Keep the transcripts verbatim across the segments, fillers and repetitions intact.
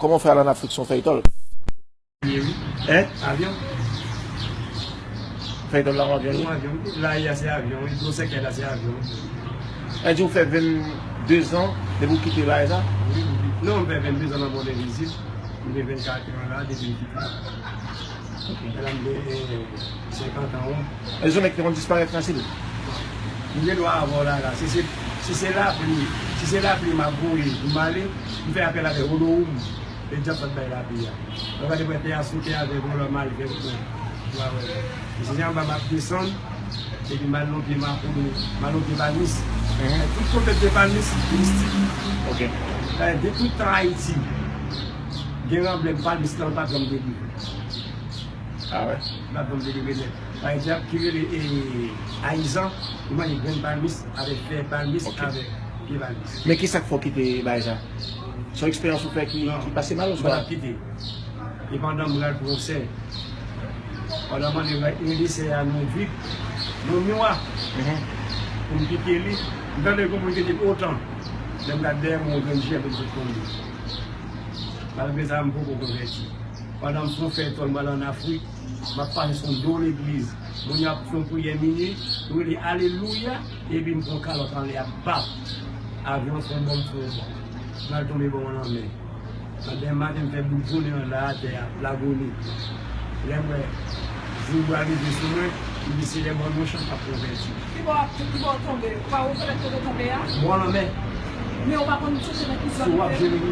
Kòman w fè al ann Afrik san w fè etòl? Ye wi. Hein? Avyon. Fè etòl la an avyon? An avyon. La a se avyon, wi. Gwo sèkèy la se avyon. Sa di w fè venndezan depi w kite bagay sa? Wi, wi. Non, m fè venndezan nan Mòdèn Vizit. M gen vennkat an la depi m kite. Ok. E la m gen, eh, senkant an, wi. E se yon nèg ki te konn disparèt fasil? M gen dwa avè w la, la. Si se, si se lapli, si se lapli m ap voye pou m ale, m fè apèl avè Olowoum. E dyab pa t bay lapli a. Mwen pa te pran tè a sou tè avè volò m al fè pou mwen. Ou pa wè. E se anba m ap desann, epi m al nan pye makout, m al nan pye palmis. Mhm. Tout kote pye palmis, mistik. Ok. Eh, de tout tan Ayiti, gen ranblè palmis lan pa janm delivre. Ah wè? Pa janm delivre nèt. Pa egzanp, ki rele, eh, ayizan, ou manje grenn palmis avèk fèy palmis, ok, avèk pye palmis. Men ki sa k fè w kite bagay sa? Se yon eksperyans ou fè ki, non, ki pase mal oswa? Mwen ap kite. E pandan m pral pran sè, pandan m annik rele sè a nan vip, nan miwa, mhm, pou m kite li, m tande yon moun ki di, "Otan." Lè m gade dèyè mwen, yon grenn jèn ap sot konn li. Malgre sa, m poko konvèti. Pandan m fè yon fè etòl, m al ann Afrik, m ap pase sou yon do legliz. Moun yo ap fè yon priyè minui, yo rele alelouya, epi m pran kalòt anlè a, pap! Avyon fè yon bò, m fè yon bò. M al tonbe bò an lanmè. Nan demen maten, m fè bout jounen an la atè a, lagoni. Lè m wè jou a rive sou mwen, m di, "Senyè, ban m yon chans, m ap konvèti." Ki bò w ap, ki bò w tonbe? Ou pa wè fenèt kote w tonbe a? Bò lanmè. Men ou pa konn chèche nan ki zòn. Si w ap jere li.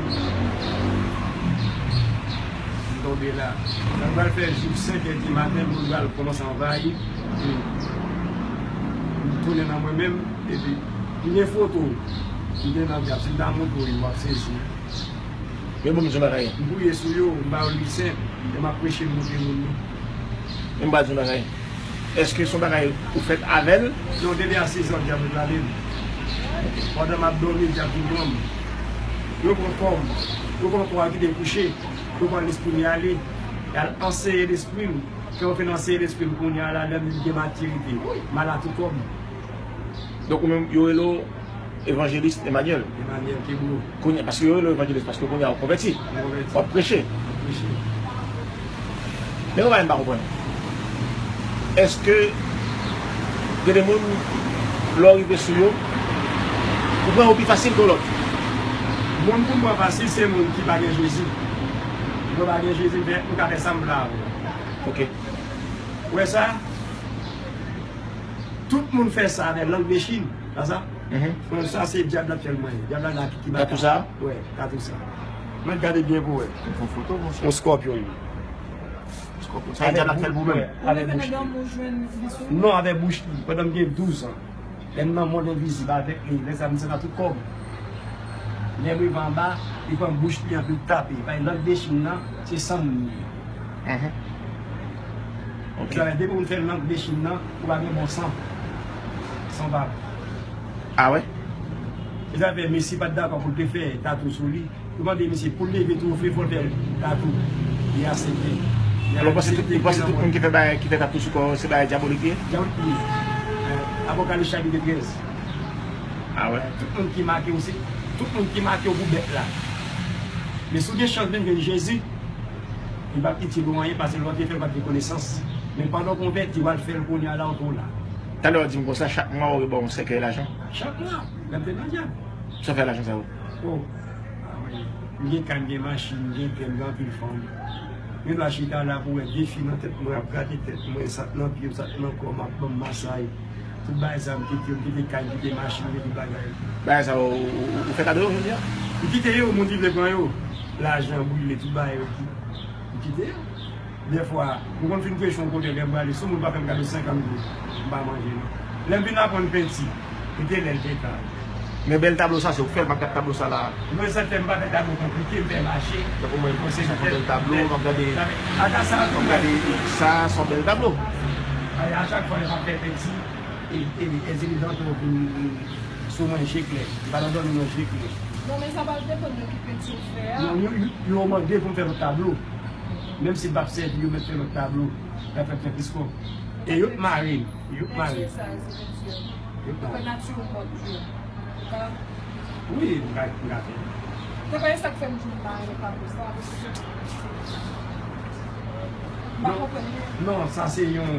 M tonbe la. Sa pral fè jou senkè di maten, moun pral kòmanse anvayi. Epi m tounen nan mwen menm, epi m gen foto. M gen nan dyab, si m ta montre w, w ap sezi. Men bon, m di yon bagay. M priye sou yo, m ba yo lisenp, lè m ap preche, m montre moun li. Men m ba di yon bagay. Èske se yon bagay ou fèt avè l? Non, depi a sez an, dyab la lale m. Pandan m ap dòmi, dyab vin pran m. Yo pran kò m. Yo pran kò a ki te kouche. Yo pran lespri m, y ale. Y al anseye lespri m. Kan yo fin anseye lespri m, kounye a la, lè m vin gen matirite, m al a tout kò m. Donk, ou menm, yo rele w Evanjelis Emmanuel. Emmanuel Kebreau. Kounye, paske yo rele w evanjelis, paske kounye a w konvèti. M konvèti. W ap preche. M ap preche. Men yon bagay m pa konprann. Èske gen de moun, lè w rive sou yo, ou pran yo pi fasil ke lòt? Moun pou m pran fasil, se moun ki pa gen Jezi. Lè w pa gen Jezi, m fè, m ka fè sa m vle avè w. Ok. Ou wè sa? Tout moun fè sa avè lang de Chin, pa sa? Mhm. Bon, sa se dyab la k fè l mwen. Dyab la la ki, ki ba tatou sa? Wè, tatou sa. Mwen gade byen pou wè. Yon foto, monchè. Yon skòpyon li. Skòpyon. Sa e dyab la k fè l pou mwen. Avèk bouch li. Non, avèk bouch li. Pandan m gen douz an. Lè m nan mond envizib avèk li, lè sa m santi tout kò m. Lè m rive anba, li pran bouch li anpi l tape. Bay lang de Chin nan, se san moun li ye. Mhm. Ok. Sa vle di, depi moun fè lang de Chin nan, ou pa gen bon san. San pa bon. Ah wè? E sa fè, mesye pa t dakò pou l te fè tatou sou li. Yo mande misye pou l leve twofè, fò l fè tatou. Li aksepte. Alò, ou panse tout, ou panse tout moun ki fè bagay, ki fè tatou sou kò yo, se bagay dyabolik li ye? Dyabolik li ye. Apokalips chapit trèz. Ah wè? Tout moun ki make w, se, tout moun ki make w pou bèt la. Men si w gen chans menm jwenn Jezi, li p ap itil ou anyen, paske lè w te fè l, ou pa t gen konesans. Men pandan w konvèti, w al fè l kounye a la, ou tou la. Talè w di m konsa, chak mwa ou ba w yon sèkèy lajan? Chak mwa, lè m te nan dyab. Sa w fè lajan sa yo? Oh. Ah wi. M gen kay, m gen machin, m gen tè, m gen anpil fanm. Gen dwa chita la pou wè de fi nan tèt mwen ap grate tèt mwen, sa k nan pye m, sa k nan kò m ap ban m masay. Tout bagay sa m kite, m kite kay, m kite machin, m kite tout bagay. Bagay sa yo, ou, ou, ou fè kado yo jodi a? M kite yo, moun ki vle pran yo. Lajan brile, tout bagay yo ki, m kite yo. Dèfwa, m konn fin preche yon kote, lè m prale, si yon moun pa fè m kado senkant goud, m pa manje non. Lè m vin aprann penti, se te lè l te ta. Men bèl tablo sa, se ou k fè l, m ap gad tablo sa la. Mwen, sa k fè m pa fè tablo konplike, m fè mache. Tankou mwen, sa se yon bèl tablo, m ap gade, m ap gade sa, se yon bèl tablo. A chak fwa lè m ap fè penti, e, e, entèlijans yo vin sou mwen je klè. M pa nan dòmi non je klè. Non, men sa pral depann de ki penti w fè a. Non, yo, yo, yo mande pou m fè lòt tablo. Menm si m p ap sèvi, yo mèt fè lòt tablo. Sa fè m fè plis kòb. E yo t mare m. Yo t mare m. Penti sa, se penti. Yo t mare m. Fè natirèl kòb yo. Ou ka... Wi, m ka, m ka fè. Se pa sa k fè m di m pa renmen tablo sa, paske m pa konprann li. Non, sa se yon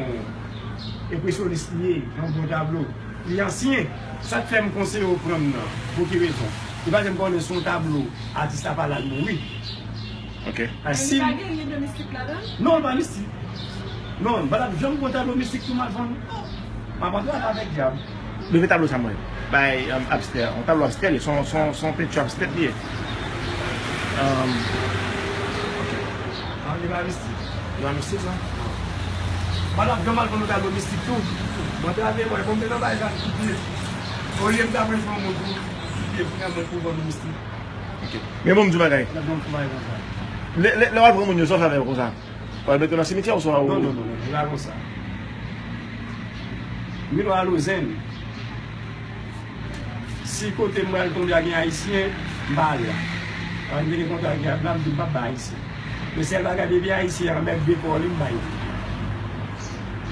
enpresyonis li ye, yon bon tablo. Li ansyen. Sa k fè m konseye w pran m nan? Pou ki rezon? Li pa janm konnen si yon tablo, atis la pa la, l mouri. Ok. Ay, si li pa gen lyen de mistik ladan l? Non, l pa mistik. Non, m pa t ap janm pran tablo mistik tou m al vann. M ap antre avèk dyab. Leve tablo sa mwen. Bay, um, abstrè. Yon tablo abstrè li. Se yon, se yon, se yon penti abstrè li ye. Um, ok. Ah, li pa mistik. Li pa mistik, non? M pa t ap janm al vann yon tablo mistik tou. Mwen travay mwen, konn te nan bay sa tout pye. Olye m ta pran yon moun tou, tout pye pou mwen pou vann mistik. Ok. Men bon, m di bagay. M ta janm fè bagay konsa. Lè, lè, lè w al pran moun yo, sa w fè avè yo konsa? Ou al mete yo nan simityè oswa ou... Non, non, non, non, li pa konsa. Milo a Lozèn. Si kote m pral tonbe a gen Ayisyen, m pa ale la. Paske m te gen kontra ak dyab la, m di m p ap bay Ayisyen. Men sèl bagay, depi Ayisyen an mèt de kò li, m bay li.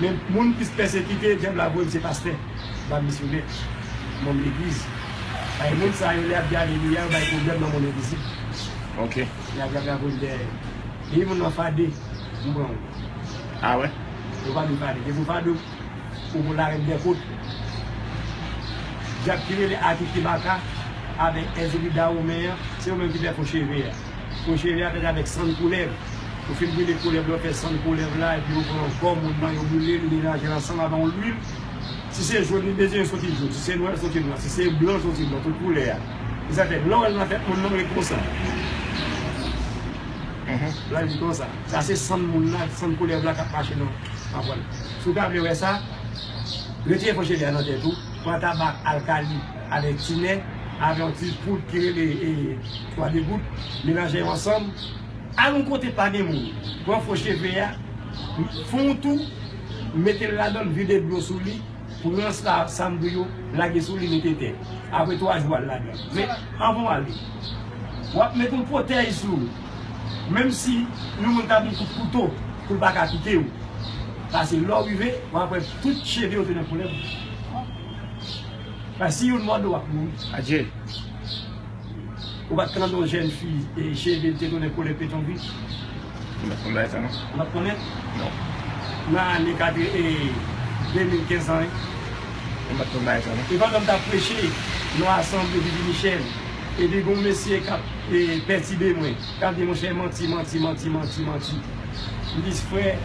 Men moun plis pèsekite, dyab la voye m se pastè. M pa misyonè. Manm legliz. Bay moun sa yo, lè y ap di alelouya, yo bay pwoblèm nan mond envizib. Ok. Y ap, y ap, y ap voye m dèyè. Depi moun nan fade, m pran w. Ah wè? Yo pa vin fade. Depi w fade, ou pou larèt dèkot. Dyab ki rele Akiki Baka avèk Èzili Dawomen an, se yo menm ki fè fo cheve a. Fo cheve a fèt avèk sann koulèv. Ou fin brile koulèv la, ou fè sann koulèv la, epi ou pran kò moun nan, yo brile l, melanje l ansanm avè yon lwil. Si se jòn li bezwen, soti jòn. Si se nwè, soti nwè. Si se blan, soti blan. Tout koulè a. E sa fè, lè w wè l nan tèt moun nan, ret konsa. Mhm. L al di konsa. Sa se sann moun nan, sann koulèv la k ap mache nan, nan kò l. Si w ta vle wè sa, retire fo cheve a nan tèt ou, pran tabak alkali avèk tinè, avè yon ti poud ki rele, e, twa de gout, melanje yo ansanm, al yon kote pa gen moun. Pran fo cheve a, fè yon tou, mete l ladan l, vide dlo sou li, pran sa, sa m di w yo, lage sou li, mete tè. Apre twa jou, al ladan l. Men, anvan w ale, w ap met yon pwotèj sou ou. Menm si yon moun ta vin kout kouto, pou l pa ka pike w. Paske lè w rive, w ap wè tout cheve yo tounen koulèv. Paske si youn mòde w, w ap mouri. Adje. Ou pa t tande yon jèn fi, e, cheve l te tounen koulè peton vi? M pa t konn bagay sa, non. Ou pa t konnen? Non. Nan ane katre, e, de mil kenz an, wi. M pa t konn bagay sa, non. E pandan m t ap preche nan asanble Vivi Michèl, epi gen yon mesye k ap, e, pètibe mwen, k ap di, monchè, manti, manti, manti, manti, manti. M di, frè,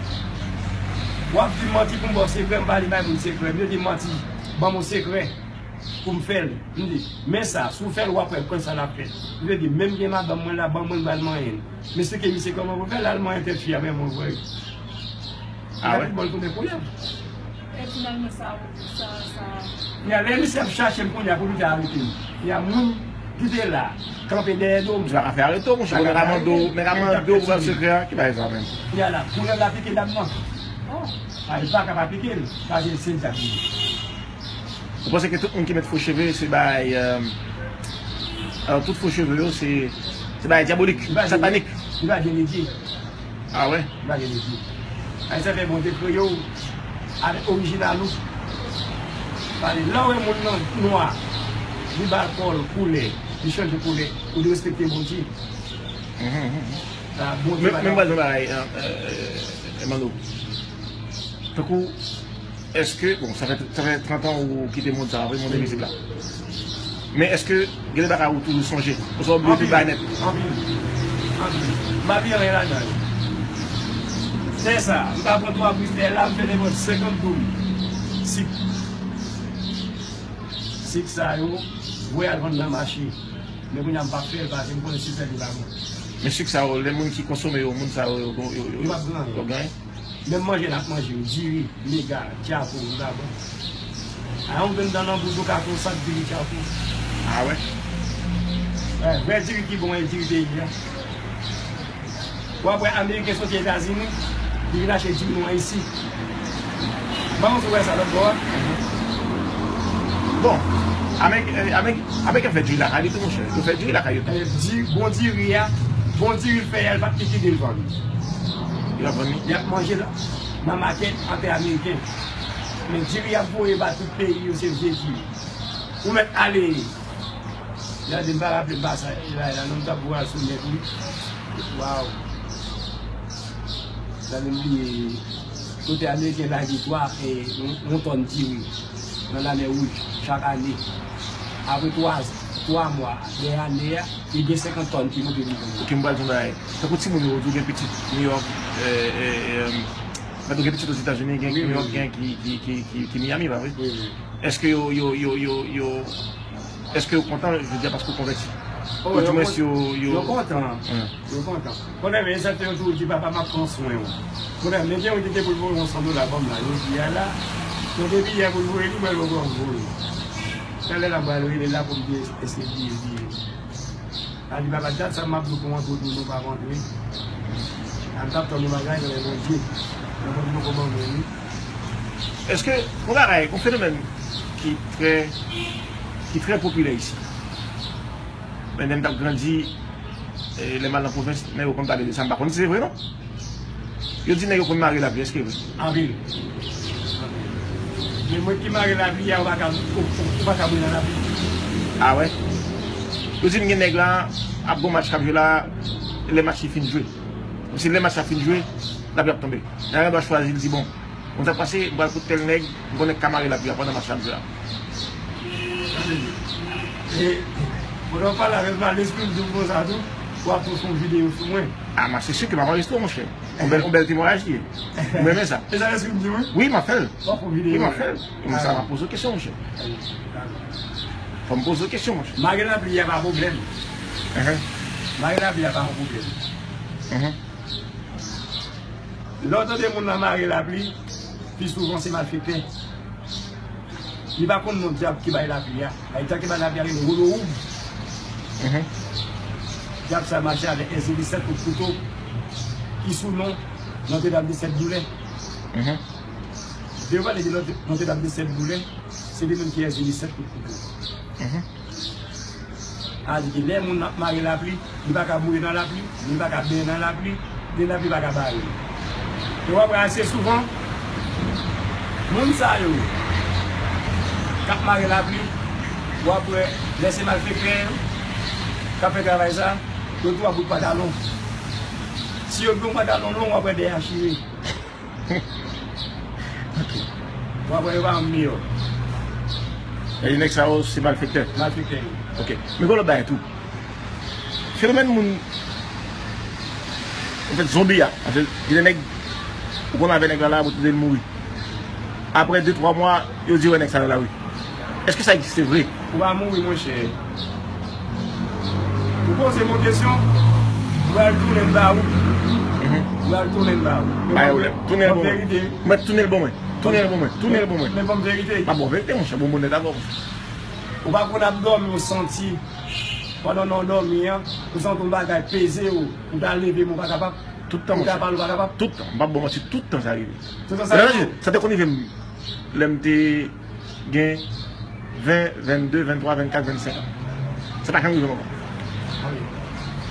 w ap di m manti pou m ba w sekrè, m pa vle bay moun sekrè. M di, manti, ban m yon sekrè pou m fè l. M di, men sa, si w fè l, w ap wè kòman sa l ap fèt. M vle di, menm gen madanm mwen la, ban mwen, m pral manyen l. M esplike misye kòman pou l fè l, l al manyen tèt fi a, men mwen vre. Ah wè? Bon, l tounen koulèv. E finalman, sa, sa, sa. Kounye a, lè misye ap chache m kounye a pou li te arete m. Kounye a, moun ki te la, kanpe dèyè do m. Misye pa ka fè arete w, monchè. Nèg a mande w, nèg a mande w pou fè sekrè a, ki bagay sa menm? Kounye a la, koulèv la pike dam nan. Oh. A, li pa ka pa pike l, paske se dyab li ye. Ou panse ke tout moun ki met fo cheve, se bagay, euh, euh, tout fo cheve yo, se, se bagay dyabolik, satanik? Li pa gen ledye. Ah wè? Li pa gen ledye. Ay, sa fè Bondye kreye w avèk orijinal ou. Pale, lè w wè moun nan nwa, li ba l kò l koulè, li chanje koulè, ou dwe respekte Bondye. Mhm, mhm. Sa, Bondye... Men, pa men, ta- mwen, yon bagay, euh, euh, Emmanuel. Tankou, èske, bon, sa fè, sa fè trant an ou kite mond sa a, wi, mond mizik la. Men èske gen de bagay ou toujou sonje? Oswa ou bliye tout bagay nèt? Anpil. Anpil. Anpil. M pa bliye anyen ladan yo. Se sa, m ka pran twa britèl la, m fè nenpòt senkant goud. Sik. Sik sa yo, voye al vann nan mache. Men kounye a m p ap fè l, paske m konnen si m fè l, li pa bon. Men sik sa yo, lè moun ki konsome yo, moun sa yo, yo, yo, yo, yo p ap gen anyen. Yo p ap gen anyen? Menm manje n ap manje yo, diri, mega, tchako, li pa bon. A yon grenn dan nan bouch ou ka fè yon sak diri tchako. Ah wè? Wè, vrè diri ki bon, e diri peyi a. W ap wè Ameriken soti Etazini, li vin achte diri nou an isit. M pa konn si w wè sa lòt bò a. Bon, Amerik-, eh, Amerik-, Ameriken fè diri lakay li tou, monchè. Yo fè diri lakay yo tou. Eh, di-, bon diri a, bon diri l fè a, l p ap likide l vann. Li ap vann li? Li ap manje l nan makèt antre Ameriken. Men diri y ap voye ba tout peyi yo, se vye diri. Ou mèt ale Gade, m pa raple m pa sa, e, la, la, non, m t ap vwal sou nèt, wi. Waw. Gade, m bliye. Kote Ameriken lage twa, e, yon, yon tòn diri nan Lamè Wouj, chak ane. Apre twa, twa mwa, dèyè ane a, li gen senkant tòn ki monte devan yo. Ok, m pral di yon bagay. Tankou timoun yo, ou di w gen pitit New York, e, e, e, Mwen tou gen pitit Ozetazini, gen New York, gen ki, ki, ki, ki, ki Miami, pa vre? Wi, wi. Èske yo, yo, yo, yo, yo, èske yo kontan, je veux dire, paske w konvèti? Ou di mwens yo, yo kontan. Yo kontan. Konnen, men, sèten yo toujou di, "Papa, m ap pran swen w." Konnen, men gen yon ki te pou l voye yon san dola ban m la, jodi a la. Mwen gen biyè pou l voye li, mwen poko voye. Talè la, m pral rele la pou m te eseye bliye, bliye. A di, "Papa, dat sa m ap di w pou w antre, w di w pa rantre." A m t ap tann yon bagay nan men Bondye. Men Bondye poko ban mwen li. Èske yon bagay, yon fenomèn ki trè, ki trè popilè isi? Men lè m t ap grandi, e, lè m al nan pwovens, nèg yo konn pale de sa, m pa konn si se vre non. Yo di nèg yo konn mare lapli, èske vre? Anpil. Men mwen ki mare lapli a, ou pa ka, ou, ou, ou pa ka mouri nan lapli. A wè? Yo di m gen nèg la, ap gon match k ap jwe la, lè match li fin jwe. Kòmsi lè match la fin jwe, lapli ap tonbe. Nèg la gen dwa chwazi, li di, "Bon, konn sa k pase, m pral kot tèl nèg, m konnen k ka mare lapli a pandan match la ap jwe a." E, pandan w pale avè m la, lespri m di m konsa tou, w ap tou fè yon videyo sou mwen. A, m ap, se si ke m ap anrejistre w, monchè. Yon bèl, yon bèl temwayaj li ye. M renmen sa. E sa lespri m di mwen? Wi, m ap fè l. W ap fè yon videyo? Wi, m ap fè l. Wi, m sa, m ap poze w kesyon, monchè. Fò m poze w kesyon, monchè. Mare lapli a pa pwoblèm. Mare lapli a pa yon pwoblèm. Lè w tande moun nan mare lapli, pi souvan se malfektè. Li pa konn non dyab ki bay lapli a. Bay dyab ki bay lapli a rele Wolowoub. Dyab sa mache avèk S D disèt kout kouto, ki sou non Nòtredam de Sèt Boulè. Lè yo pale de Nòt-, Nòtredam de Sèt Boulè, se li menm ki S D disèt kout kouto. A di ke lè moun ap mare lapli, li pa ka boure nan lapli, li pa ka benyen nan lapli, de lapli pa ka bare l. E w ap wè ase souvan, moun sa yo k ap mare lapli, w ap wè lè se malfektè yo k ap fè travay sa, yo tou ap bout pantalon. Si yo gen yon pantalon long, w ap wè dèyè a chire. Ok. W ap wè yo pa janm miyò. E nèg sa yo se malfektè? Malfektè yo. Ok. Men gen lòt bagay tou. Fenomèn moun, anfèt, zonbi a. Paske gen de nèg, ou konn avè nèg la la, ou tande l mouri. Apre de, twa mwa, yo di wè nèg sa nan lari. Èske sa egziste vre? Ou pa mouri, monchè. Ou poze m yon kesyon, m pral tounen l ba ou. M pral tounen l ba ou. Men ban m, tounen l ban mwen. Mèt tounen l ban mwen. Tounen l ban mwen. Tounen l ban mwen. Men ban m verite. M ap ba w verite, monchè. Bon, bonnèt avè w, monchè. Ou pa konn ap dòmi, ou santi, pandan w dòmi an, ou santi yon bagay peze w, ou ta leve, men ou pa kapab. Tout tan, monchè. Ou ta pale, ou pa kapab. Tout tan. M p ap ba w manti, tout tan sa rive. Tout tan sa rive? Sa te konn rive m lè m te gen ven, vennde, venntwa, vennkat, vennsenk an. Sa pa janm rive m ankò. Ale.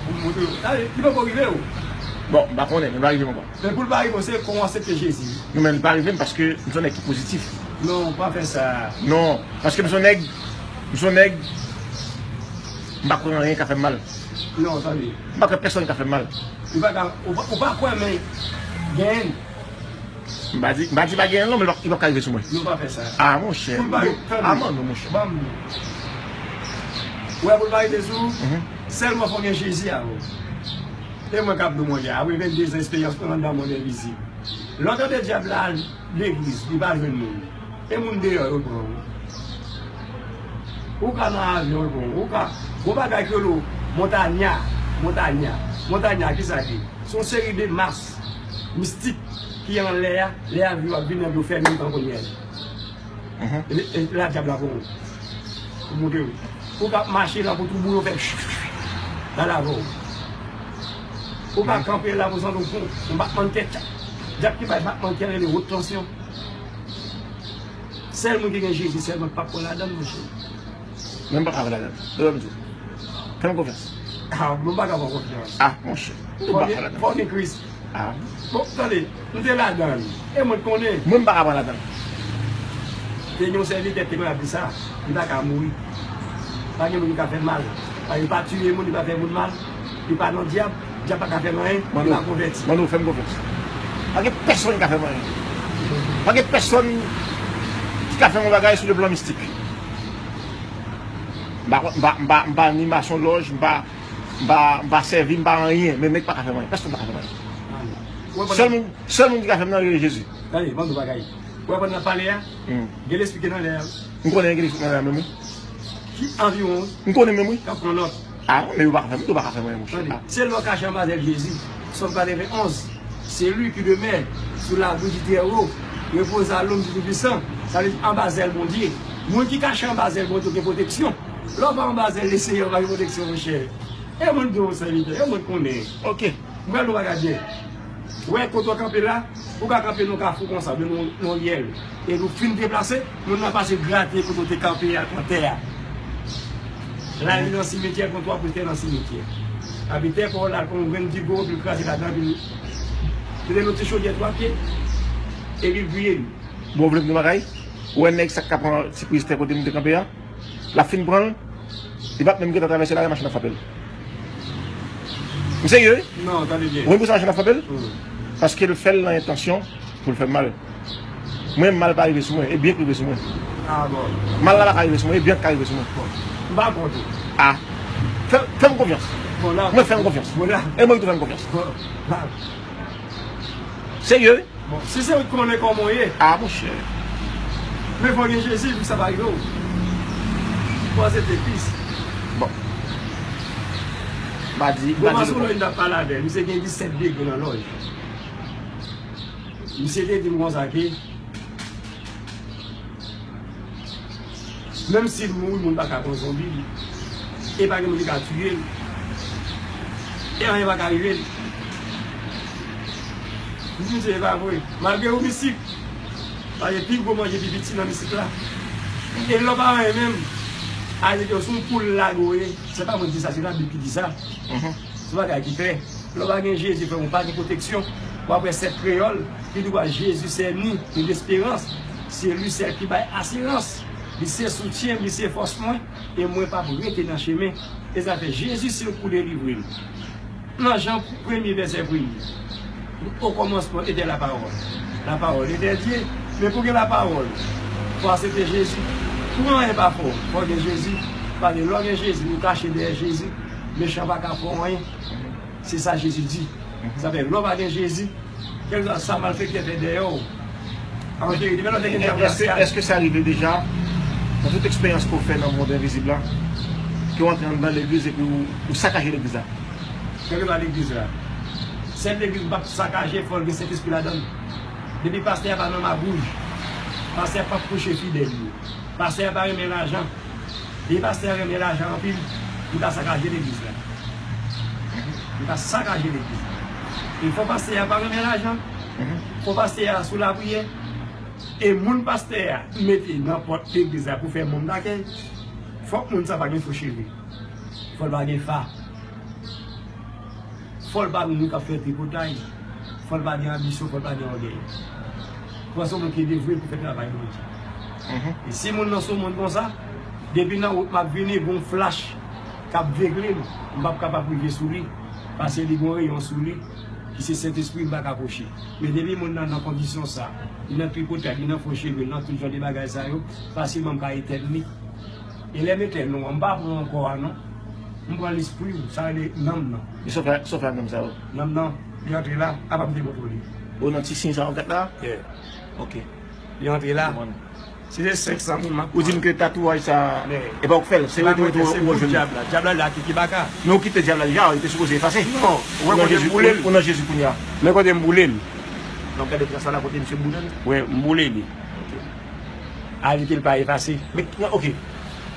Pou m montre w. Ale, li poko rive w. Bon, m pa konnen, men l pa rive m ankò. Men pou l pa rive w, se kon w aksepte Jezi. Non, men l pa rive m paske m se yon nèg ki pozitif. Non, pa fè sa. Non, paske m se yon nèg, m se yon nèg, m pa kwè anyen ka fè m mal. Non, tande. M pa kwè pèsonn ka fè m mal. Ou pa ka, ou pa, ou pa kwè, men genyen. M pa di, m pa di pa genyen non, men li p ap, li p ap ka rive sou mwen. Nou pa fè sa. Ah, monchè. Pou l pa rive, tande. Ah, non, monchè. Ban m di. Ou wè, pou l pa rive sou ou, sèlman fò w gen Jezi avè w. E mwen k ap di w, monchè, apre vennde zan esperyans mwen anndan mond envizib. Lè w tande dyab la al legliz, li pa jwenn moun. E moun deyò yo pran w. Ou ka nan avyon, yo pran w. Ou ka, gon bagay ki rele w montanya, montanya. Montanya, kisa l ye? Se yon seri de mas mistik ki anlè a, lè avyon ap vini, yo fèmen l tankou nyèl. E, e la dyab la pran w. Pou montre w. Ou ka ap mache la pou twoubo yo fè l al avè w. Ou ka kanpe la pou santi w pran yon batman kè, tchak. Dyab ki bay batman kè rele wot tansyon. Sèl moun ki gen Jezi sèlman k p ap pran ladan l, monchè. Men m pa ka pran ladan l. Dòmi tou. Fè m konfyans. Ah, mwen pa ka pran konfyans. Ah, monchè. Ou pa ka pran ladan l. Fò gen Kris. Ah. Bon, tande, m te ladan l. E mwen t konnen. Mwen m pa ka pran ladan l. Te gen yon sèvitè te konn ap di sa, li pa ka mouri. Pa gen moun ki ka fè mal. Paske li pa tiye moun, li pa fè moun mal, li pa nan dyab, dyab pa ka fè l anyen, li pa konvèti. Manno, fè m konfyans. Pa gen pèsonn ki ka fè m anyen. Pa gen pèsonn ki ka fè m yon bagay sou le plan mistik. M pa, m pa, m pa, m pa ni masonlòj, m pa, m pa, m pa sèvi, m pa anyen, men nèg pa ka fè m anyen. Pèsonn pa ka fè m anyen. Sèl moun, sèl moun ki ka fè m nan rele Jezi. Tande, ban m di w bagay. Ou wè pandan n ap pale a, hmm, gen lespri ki nan lè a. M konnen gen lespri nan lè a menm, wi. Ki anviwon, m konnen menm, wi, k ap pran nòt. Ah, men yo pa ka fè m, yo pa ka fè m anyen, monchè. Tande, ah, se lè w kache anba zèl Jezi. Sòm katrevenn onz. C'est lui qui demeure sous l'abri du Très-Haut, repose à l'ombre du Tout-Puissant. Sa vle di anba zèl Bondye. Moun ki kache anba zèl Bondye gen pwoteksyon. Lè w pa anba zèl Lesenyè, w pa gen pwoteksyon, monchè. E moun gen yon sèvitè, e moun konnen. Ok. M pral nou bagay byen. Ou wè kote w kanpe la, ou ka kanpe nan kafou konsa, men nan, nan yon ryèl. Epi w fin deplase, moun nan pase grate kote w te kanpe a, nan tè a. Lari nan simetyè, pran twa pwetè nan simetyè. Epi tè pa w la, pran yon grenn digo, epi l kraze ladan, epi l mete nan ti chodyè twa pye, epi l griye l. Bon, w vle m di w yon bagay? Ou wè nèg sa k ka pran ti priz tè kote m te kanpe a? L ap fin pran l, li p ap menm gentan travèse lari a, machin ap frape l. M serye, wi. Non, tande byen. Ou konn pou sa machin ap frape l? Hmm. Paske l fè l nan entansyon pou l fè m mal. Mwen, mal pa rive sou mwen, e byen k rive sou mwen. Ah, bon. Mal la pa ka rive sou mwen, e byen k ka rive sou mwen. Bon. M pa kont ou. Ah. Fè, fè m konfyans. Bon, la. Mwen fè m konfyans. Bon, la. E mwen tou fè m konfyans. Bon, la. Serye, wi. Bon, si se ou ki konnen kòman w ye. Ah, monchè. Men fò gen Jezi pou sa pa rive w. Fò aksepte Kris. Bon. M pa di, m pa di. Bon, masonlòj m t ap pale avè l, misye gen disèt degre nan lòj. Misye te di m konsa ke, menm si l mouri, moun pa ka pran zonbi li. E pa gen moun ki ka tiye l. E anyen pa ka rive l. M di misye, e pa vre. Malgre ou mistik, paske pi gwo manje pi piti nan mistik la. E lè w pa anyen menm, a di ke w se yon poul lage w ye. Se pa mwen ki di sa, se Labib ki di sa. Mhm. Se yon bagay ki klè. Lè w pa gen Jezi, frè m, ou pa gen pwoteksyon. W ap wè sèt kreyòl ki di w a Jezi sè ni, ni lesperans. Se li sèl ki bay asirans. Li se soutyen m, li se fòs mwen, e mwen p ap rete nan chemen. E sa fè Jezi se l pou delivre m. Nan Jan premye vèsè premye, au commencement était la parole. La parole était Dieu. Men pou gen lapawòl, fò aksepte Jezi. Pou anyen pa fè w, fò gen Jezi. Paske lè w gen Jezi, ou kache dèyè Jezi, mechan pa ka fè w anyen. Se sa Jezi di. Mhm. Sa fè, lè w pa gen Jezi, kèlkeswa sa malfektè fè dèyè w, an verite, men lè w te gen dyab la, èske, èske sa rive deja, nan tout eksperyans ke w fè nan mond envizib la, ke w antre anndan legliz epi w, w sakaje legliz la? Kèlkeswa legliz la. Sèl legliz m p ap sakaje, fò l gen Sentespri ladan l. Depi pastè a pa nan magouj, pastè a p ap preche fidèl yo. Pastè a pa renmen lajan. Depi pastè a renmen lajan anpil, li ka sakaje legliz la. Li ka sakaje legliz la. E fò pastè a pa renmen lajan. Mhm. Fò pastè a sou lapriyè. E moun pastè a mete nan pòt legliz la pou fè manm dakèy, fòk moun sa pa gen fo cheve. Fò l pa gen fa. Fò l pa moun k ap fè tripotay. Fò l pa gen anbisyon, fò l pa gen ògèy. Fò l se yon moun ki devwe pou fè travay Bondye. Mhm. E si moun nan se yon moun konsa, depi nan wout m ap vini, gon flach k ap vegle m, m p ap kapab rive sou li, paske li gon reyon sou li, ki se Sentespri, m pa ka pwoche. Men depi moun nan nan kondisyon sa, li nan tripotay, li nan fo cheve, li nan tout jan de bagay sa yo, fasilman m ka etèn li. E lè m etèn ou an, m pa pran kò a non. M pran lespri w, sa rele nanm nan. E sa w fè, sa w fè ak nanm sa yo? Nanm nan, li antre la, apa m te montre w li? O, nan ti siy sa w ap gad la? Yeah. Ok. Li antre la. Konprann. Si se senk san moun m ap pran. Ou di m ke tatouaj sa, e pa ou k fè l, se yo te, yo te, yo jwenn. Dyab la, dyab la la ki, ki baka. Men ou kite dyab la deja, li te sipoze efase. Non, ou wè kote m boule l. Ou nan Jezi kounye a. Men kote m boule l. Donk, gade tras la, la kote misye boule l. Wi, m boule li. Ok. A di ke l pa efase. Men, ok.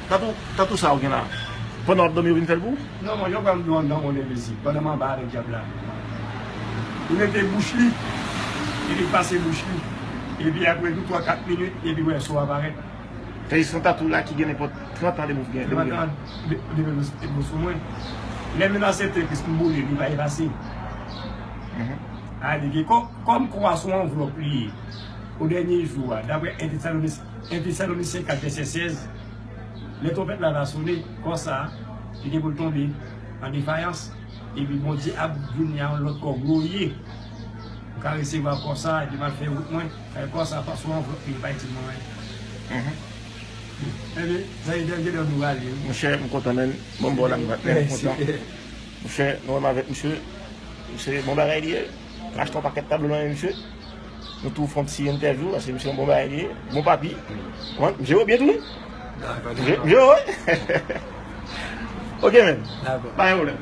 Tatou, tatou sa ou gen la. Pandan w ap dòmi, yo vin fè l pou ou? Non, mwen, yo pran m nan, nan yon envizib. Pandan m anba avèk dyab la. Li mete bouch li. Epi l pase bouch li. Epi apre tou twa, kat minit, epi wè so a parèt. Sa vle di se yon tatou la ki gen nenpòt trant an depi w gen, depi w gen. Trant an, de-, depi nou, depi nou sou mwen. Lè m vin aksepte Kris, m boule, li pa efase. Mhm. A di ke kò-, kòm kwa sou anvlòp li ye, o dènye jou a, daprè en Tesalonis-, en Tesalonisyen kat vèsè sèz, Lè twonpèt la va sone, kò sa a, li gen pou l tonbe an defayans, epi Bondye ap vini a yon lòt kò glorye. M ka resevwa kò sa a, epi m al fè wout mwen, kò sa a pa sou anvlòp li, li pa itil mwen anyen. Ebyen, sa e dènye lè nou rale wi. Monchè, m kontan, men. Bon, bon, la, m kontan. Monchè, nou menm avèk misye, se bon bagay li ye. Achte yon pakèt tablo nan men misye. Nou tou fè yon ti entèvyou, paske misye yon bon bagay li ye. Bon papi. Kòman? Misye yo byen tou, wi. Misye, misye yo, wi. Ok, men. Pa gen pwoblèm.